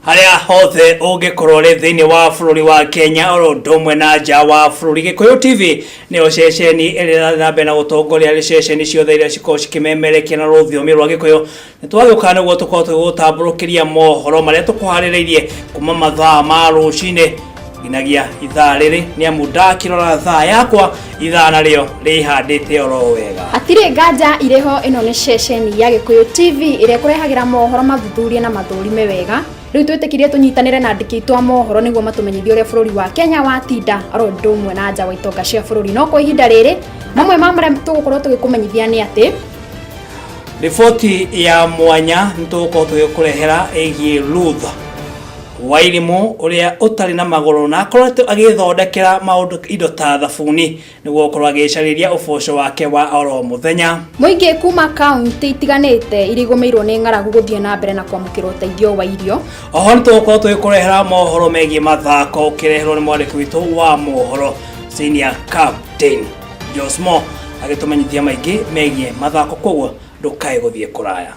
Harĩa hothe ũngĩkorwo ũrĩ thĩinĩ wa bũrũri wa Kenya oro ũndũ ũmwe na nja wa bũrũri, Gĩkũyũ TV nĩyo ceceni ĩrĩa ĩrathiĩ na mbere na gũtongoria harĩ ceceni ciothe iria cikoragwo cikĩmemerekia na rũthiomi rwa Gĩkũyũ. Nĩ twagĩũka nĩguo tũkorwo tũgĩgũtambũrũkĩria mohoro marĩa tũkũharĩrĩirie kuma mathaa ma rũcinĩ nginyagia ithaa rĩrĩ, nĩ amu ndakĩrora thaa yakwa ithaa narĩo rĩhandĩte oro wega. Hatirĩ nganja irĩho, ĩno nĩ ceceni ya Gĩkũyũ TV ĩrĩa ĩkũrehagĩra mohoro mathuthurie na mathũrime wega. Rĩu twĩtĩkirie tũnyitanĩre na andĩki aitũ a mohoro nĩguo matũmenyithie ũrĩa bũrũri wa Kenya watinda oro ũndũ ũmwe na nja wa itonga cia bũrũri. No kwa ihinda rĩrĩ, mamwe ma marĩa tũgũkorwo tũgĩkũmenyithia nĩ atĩ riboti ya mwanya nĩ tũgũkorwo tũgĩkũrehera ĩgiĩ Ruth Wairimu ũrĩa ũtarĩ na magũrũ na akoretwo agĩthondekera maũndũ indo ta thabuni nĩguo gũkorwo agĩcarĩria ũboco wake wa oro mũthenya. Mũingĩ kuma kaunti itiganĩte iria igũmĩirwo nĩ ng'aragu gũthiĩ na mbere na kwamũkĩra ũteithio wa irio. Oho nĩ tũgũkorwo tũgĩkũrehera mohoro megiĩ mathako ũkĩreherwo nĩ mwandĩki witũ wa mohoro Senior Captain Josmo agĩtũmenyithia maingĩ megiĩ mathako, koguo ndũkae gũthiĩ kũraya.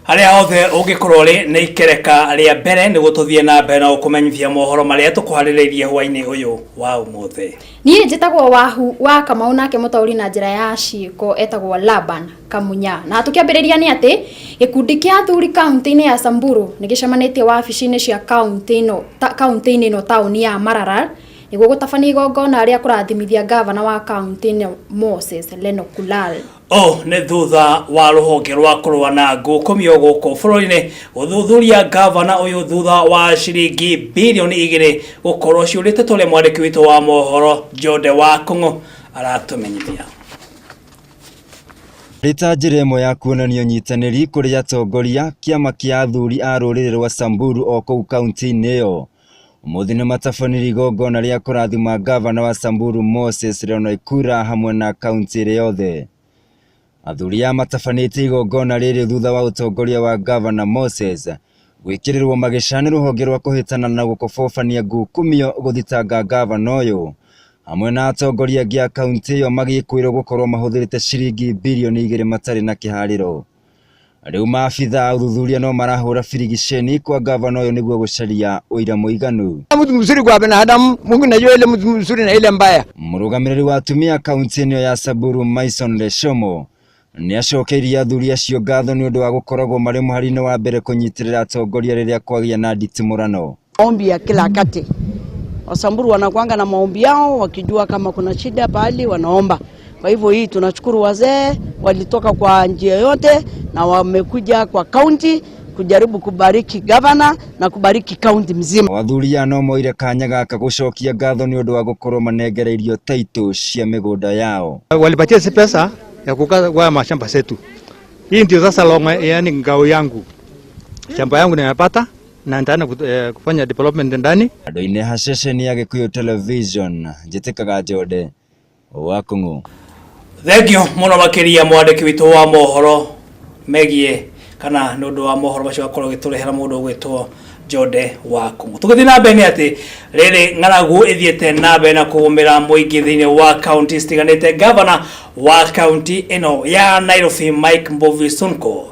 Harĩa hothe ũngĩkorwo ũrĩ nĩ ikereka rĩa mbere nĩguo tũthiĩ na mbere na gũkũmenyithia mohoro marĩa tũkũharĩrĩirie hwainĩ ũyũ wa ũmũthĩ. Niĩ njĩtagwo Wahu wa Kamau, nake mũtaũri na njĩra ya ciĩko etagwo Laban Kamunya. Na tũkĩambĩrĩria nĩ atĩ gĩkundi kĩa athuri kaunti-inĩ ya Samburu nĩ gĩcemanĩtie wabici-inĩ cia kaunti ĩno kaunti-inĩ ĩno taũni ya Maralal nĩguo gũtabania igongona rĩa kũrathimithia ngavana wa kaunti ĩno Moses Lenolkulal. Ũũ nĩ thutha wa rũhonge rwa kũrũa na ngukumio gũkũ bũrũri-inĩ gũthuthuria ngavana ũyũ thutha wa ciringi bilioni 2 gũkorwo ciũrĩte, tũrĩa mwandĩki witũ wa mohoro Jode wa Kũng'ũ aratũmenyithia. Ĩrĩ ta njĩra ĩmwe ya kuonania ũnyitanĩri kũrĩ atongoria, kĩama kĩa athuri a rũrĩrĩ rwa Samburu o kũu kaunti-inĩ ĩyo. Ũmũthĩ nĩ matabanirie igongona rĩa kũrathima ngavana wa Samburu Moses Leonoikura hamwe na kaunti ĩrĩ yothe. Athuri aya matabanĩtie igongona rĩrĩ thutha wa ũtongoria wa ngavana Moses gwĩkĩrĩrwo magĩca nĩ rũhonge rwa kũhĩtana na gũkobobania ngukumio gũthitanga ngavana ũyũ hamwe na atongoria angĩ a kaunti ĩyo magĩkũĩrwo gũkorwo mahũthĩrĩte ciringi bilioni 2 matarĩ na kĩharĩro. Rĩu maabitha a ũthuthuria no marahũra birigiceni kwa ngavana ũyũ nĩguo gũcaria ũira mũiganu. Mtu mzuri kwa binadamu, Mungu najua ile mtu mzuri na ile mbaya. Mũrũgamĩrĩri wa atumia kaunti-inĩ ya Samburu Maison Leshomo nĩ acokeirie athuri acio ngatho nĩ ũndũ wa gũkoragwo marĩ mũhari-inĩ wa mbere kũnyitĩrĩra atongoria rĩrĩa kwagĩa na nditimũrano. Maombi ya kila wakati. Wasamburu wanakuanga na maombi yao, wakijua kama kuna shida pahali wanaomba. Kwa hivyo hii tunashukuru wazee walitoka kwa njia yote na wamekuja kwa kaunti kujaribu kubariki gavana na kubariki kaunti mzima. Athuri aya no moire kanya gaka gũcokia ngatho nĩ ũndũ wa gũkorwo manengereirio taitũ cia mĩgũnda yao. Walipatia si pesa ya kukaa kwa mashamba zetu. Hii ndio sasa longa, yani ngao yangu. Shamba yangu nimepata na nitaenda kufanya development ndani. Andũ-inĩ ha ceceni ya Gĩkũyũ Television, njĩtĩkaga Njode wa Kũng'ũ. Thank you mũno makĩria mwandĩki witũ wa mohoro megiĩ kana nĩ ũndũ wa mohoro macio akorwo gĩtũrehera mũndũ ũgwĩtwo Njode wa Kũng'ũ. Tũgĩthiĩ na mbere nĩ atĩ rĩrĩ ng'aragu ĩthiĩte na mbere na kũgũmĩra mũingĩ thĩinĩ wa kaunti citiganĩte. Gavana wa kaunti ĩno ya Nairobi Mike Mbuvi Sonko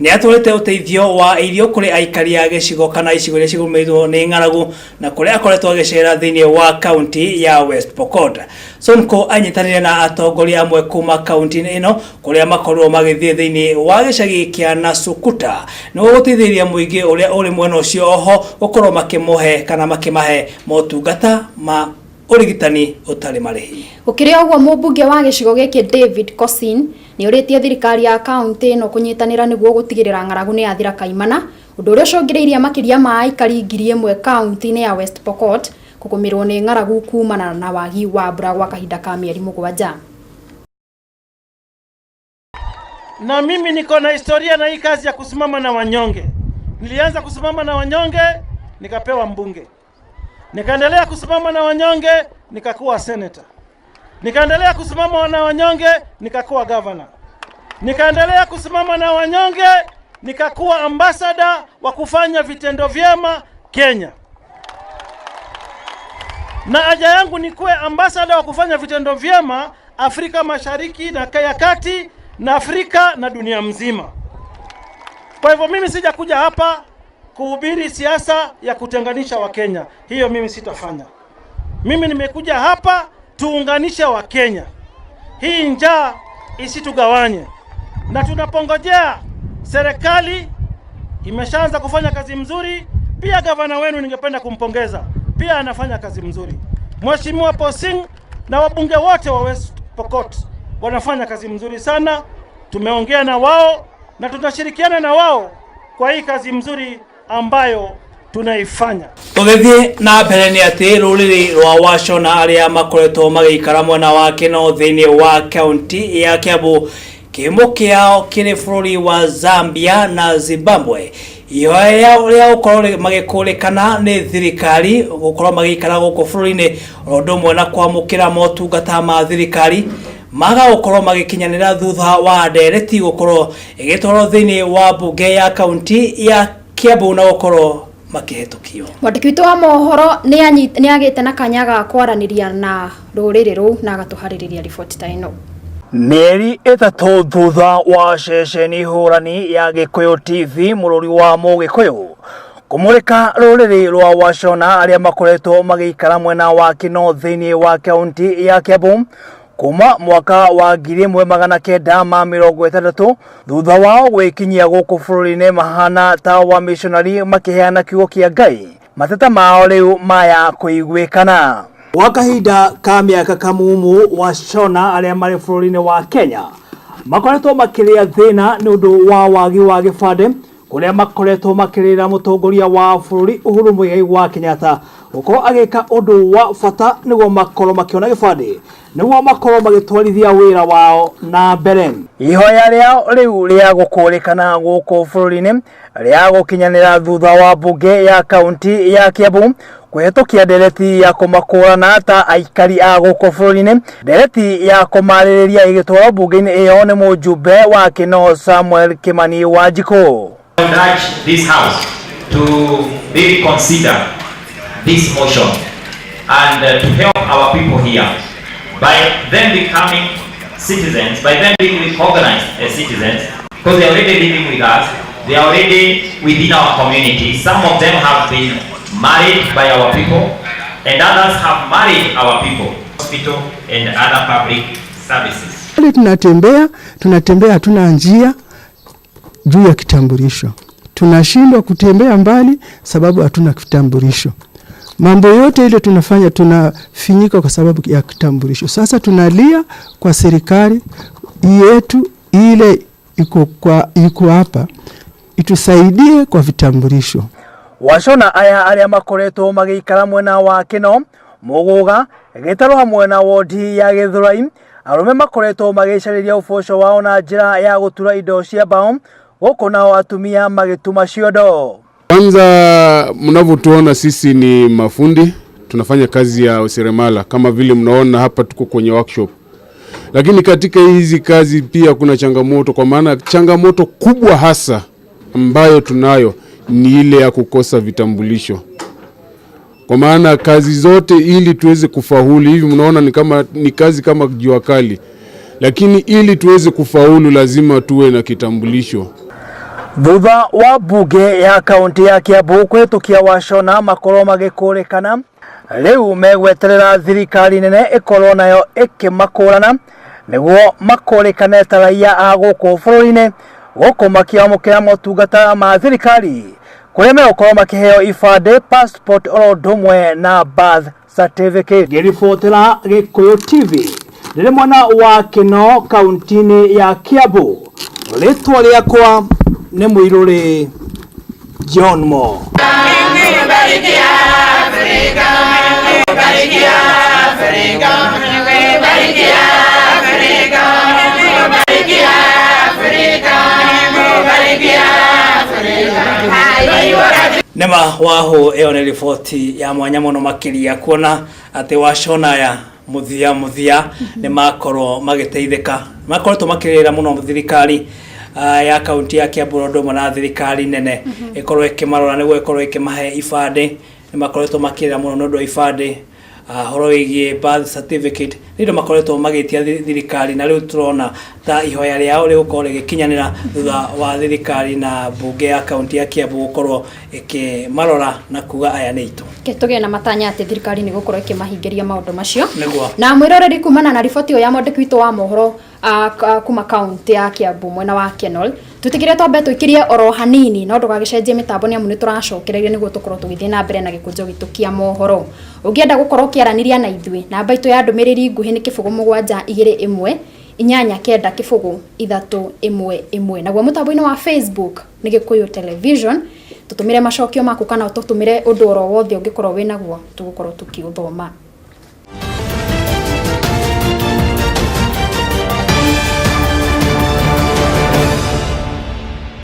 nĩ atwarĩte ũteithio wa irio kũrĩ aikari a gĩcigo kana icigo iria cigũmĩirwo nĩ ng'aragu na kũrĩa akoretwo agĩcera thĩinĩ wa kaunti ya West Pokot. Sonko anyitanĩire na atongoria amwe kuma kaunti-inĩ ĩno kũrĩa makorirwo magĩthiĩ thĩinĩ wa gĩcagi kĩa Nasukuta nĩguo gũteithĩrĩria mũingĩ ũrĩa ũrĩ mwena ũcio oho gũkorwo makĩmũhe kana makĩmahe motungata ma ũrigitani ũtarĩ marĩhi. Gũkĩrĩ ũguo, mũmbunge wa gĩcigo gĩkĩ David Kosin nĩ ũrĩtie thirikari ya kaunti ĩno kũnyitanĩra nĩguo gũtigĩrĩra ng'aragu nĩ yathira kaimana, ũndũ ũrĩa ũcũngĩrĩirie makĩria ma aikari 1,000 kaunti-inĩ ya West Pokot kũgũmĩrwo nĩ ng'aragu kumana na wagi wa mbura gwa kahinda ka mĩeri 7. Na mimi niko na historia na hii kazi ya kusimama na wanyonge. Nilianza kusimama na wanyonge nikapewa mbunge, nikaendelea kusimama na wanyonge nikakuwa senator, nikaendelea kusimama na wanyonge nikakuwa governor, nikaendelea kusimama na wanyonge nikakuwa ambassador wa kufanya vitendo vyema Kenya. Na haja yangu ni kuwe ambassador wa kufanya vitendo vyema Afrika Mashariki na ya Kati na Afrika na dunia mzima. Kwa hivyo mimi sijakuja hapa kuhubiri siasa ya kutenganisha Wakenya, hiyo mimi sitafanya. Mimi nimekuja hapa tuunganishe Wakenya, hii njaa isitugawanye, na tunapongojea serikali imeshaanza kufanya kazi mzuri. Pia gavana wenu ningependa kumpongeza, pia anafanya kazi mzuri. Mheshimiwa Posing na wabunge wote wa West Pokot wanafanya kazi mzuri sana. Tumeongea na wao na tunashirikiana na wao kwa hii kazi mzuri ambayo tunaifanya. Tũgĩthiĩ na mbere nĩ atĩ rũrĩrĩ rwa Wacona arĩa makoretwo magĩikara mwena wa Kĩno thĩinĩ wa kaunti ya Kiambu kĩhumo kĩao kĩrĩ bũrũri wa Zambia na Zimbabwe ihoya rĩa gũkorwo magĩkũrĩkana nĩ thirikari gũkorwo magĩikara gũkũ bũrũri-inĩ o ũndũ ũmwe na kwamũkĩra motungata ma thirikari maga gũkorwo magĩkinyanĩra thutha wa ndereti gũkorwo ĩgĩtwarwo thĩinĩ wa mbunge ya kaunti ya Kiambu na gũkorwo makĩhĩtũkio. Mwandĩki witũ wa mohoro nĩ agĩte na kanya ga kwaranĩria na rũrĩrĩ rũu na agatũharĩrĩria riboti ta ĩno. Mĩeri 3 thutha wa ceceni hũrani ya Gĩkũyũ TV mũrũri wa Mũgĩkũyũ kũmũrĩka rũrĩrĩ rwa Wacona arĩa makoretwo magĩikara mwena wa Kĩno thĩinĩ wa kaunti ya Kiambu kuma mwaka wa 1960 thutha wao gwĩkinyia gũkũ bũrũri-inĩ mahana ta wa missionary makĩheana kiugo kĩa Ngai mateta mao rĩu maya kũiguĩkana. Gwa kahinda ka mĩaka kamumu Wacona arĩa marĩ bũrũri-inĩ wa Kenya makoretwo makĩrĩa thĩna nĩ ũndũ wa wagi wa gĩbandĩ kũrĩa makoretwo makĩrĩra mũtongoria wa bũrũri Uhuru Muigai wa Kenyatta gũkorwo agĩka ũndũ wa bata nĩguo makorwo makĩona gĩbandĩ nĩguo makorwo magĩtwarithia wĩra wao na mbere. Ihoya rĩao rĩu rĩa gũkũrĩkana gũkũ bũrũri-inĩ rĩa gũkinyanĩra thutha wa mbunge ya kaunti ya Kiambu kũhetũkia ndereti ya kũmakũrana ta aikari a gũkũ bũrũri-inĩ. Ndereti ya kũmarĩrĩria ĩgĩtwarwo mbunge-inĩ ĩyo nĩ mũjumbe wa Kĩno Samuel Kimani Wanjikũ. I would urge this house to really consider this motion and to help our people here by them becoming citizens, by them being recognized as citizens, because they are already living with us, they are already within our community. Some of them have been married by our people, and others have married our people, hospital and other public services. Tunatembea hatuna njia juu ya kitambulisho. Tunashindwa kutembea mbali sababu hatuna kitambulisho. Mambo yote ile tunafanya tunafinyika kwa sababu ya kitambulisho. Sasa tunalia kwa serikali yetu ile iko hapa itusaidie kwa vitambulisho. Wacona aya arĩa makoretwo magĩikara mwena wa Kĩno, Mũgũga, Gĩtarũ hamwe na wodi ya Gĩthũrai, arũme makoretwo magĩcarĩria ũboco wao na njĩra ya gũtura indo cia mbao, gũkũ nao atumia magĩtuma ciondo. Kwanza mnavyotuona sisi ni mafundi, tunafanya kazi ya useremala kama vile mnaona hapa tuko kwenye workshop. Lakini katika hizi kazi pia kuna changamoto, kwa maana changamoto kubwa hasa ambayo tunayo ni ile ya kukosa vitambulisho. Kwa maana kazi zote ili tuweze kufaulu, hivi mnaona ni kama ni kazi kama jua kali, lakini ili tuweze kufaulu lazima tuwe na kitambulisho. Thutha wa mbunge ya kaunti ya Kiambu kũhĩtũkia Wacona makorwo magĩkũrĩkana, rĩu megweterera thirikari nene ĩkorwo nayo ĩkĩmakũrana nĩguo makũrĩkane ta raia a gũkũ bũrũri-inĩ, gũkũ makĩamũkĩra motungata ma thirikari kũrĩa megũkorwo makĩheo ibandĩ, passport oro ũndũ ũmwe na birth certificate. Ngĩribotera Gĩkũyũ TV ndĩrĩ mwena wa Kĩno kaunti-inĩ ya Kiambu, rĩtwa rĩakwa nĩ Mũirũrĩ John Mo. Nema waho ĩyo nĩ riboti ya mwanya mũno makĩria kuona atĩ Wacona aya mũthia nĩ makorwo magĩteithĩka, makoretwo makĩrĩra mũno thirikari ya kaunti ya Kiambu ũndũ ũmwe na thirikari nene ĩkorwo ĩkĩmarora nĩguo ĩkorwo ĩkĩmahe ibandĩ. Nĩ makoretwo makĩrĩra mũno nĩ ũndũ wa ibandĩ. Horo wĩgiĩ birth certificate nĩ indo makoretwo magĩtia thirikari, na rĩu tũrona ta ihoya rĩao rĩgũkorwo rĩgĩkinyanĩra thutha wa thirikari na mbunge ya kaunti ya Kiambu gũkorwo ĩkĩmarora na kuga aya nĩ itũ. Reke tũgĩe na matanya atĩ thirikari nĩ gũkorwo ĩkĩmahingĩria maũndũ macio. Nĩguo. Na mwĩroreri, kumana na riboti ĩyo ya mwandĩki witũ wa mohoro kuma kaunti ya Kiambu mwena wa Kenol, twĩtĩkĩre twambe tũikĩrie oro hanini, no ndũgagĩcenjie mĩtambo nĩ amu nĩ tũracokereria nĩguo tũkorwo tũgĩthiĩ na mbere na gĩkũnjo gitũ kĩa mohoro. Ũngĩenda gũkorwo ũkĩaranĩria na ithuĩ, namba itũ ya ndũmĩrĩri nguhĩ nĩ 0721890311. Naguo mũtambo-inĩ wa Facebook nĩ Gĩkũyũ Television. Tũtũmĩre macokio maku kana ũtũtũmĩre ũndũ oro wothe ũngĩkorwo wĩ naguo, tũgũkorwo tũkĩũthoma.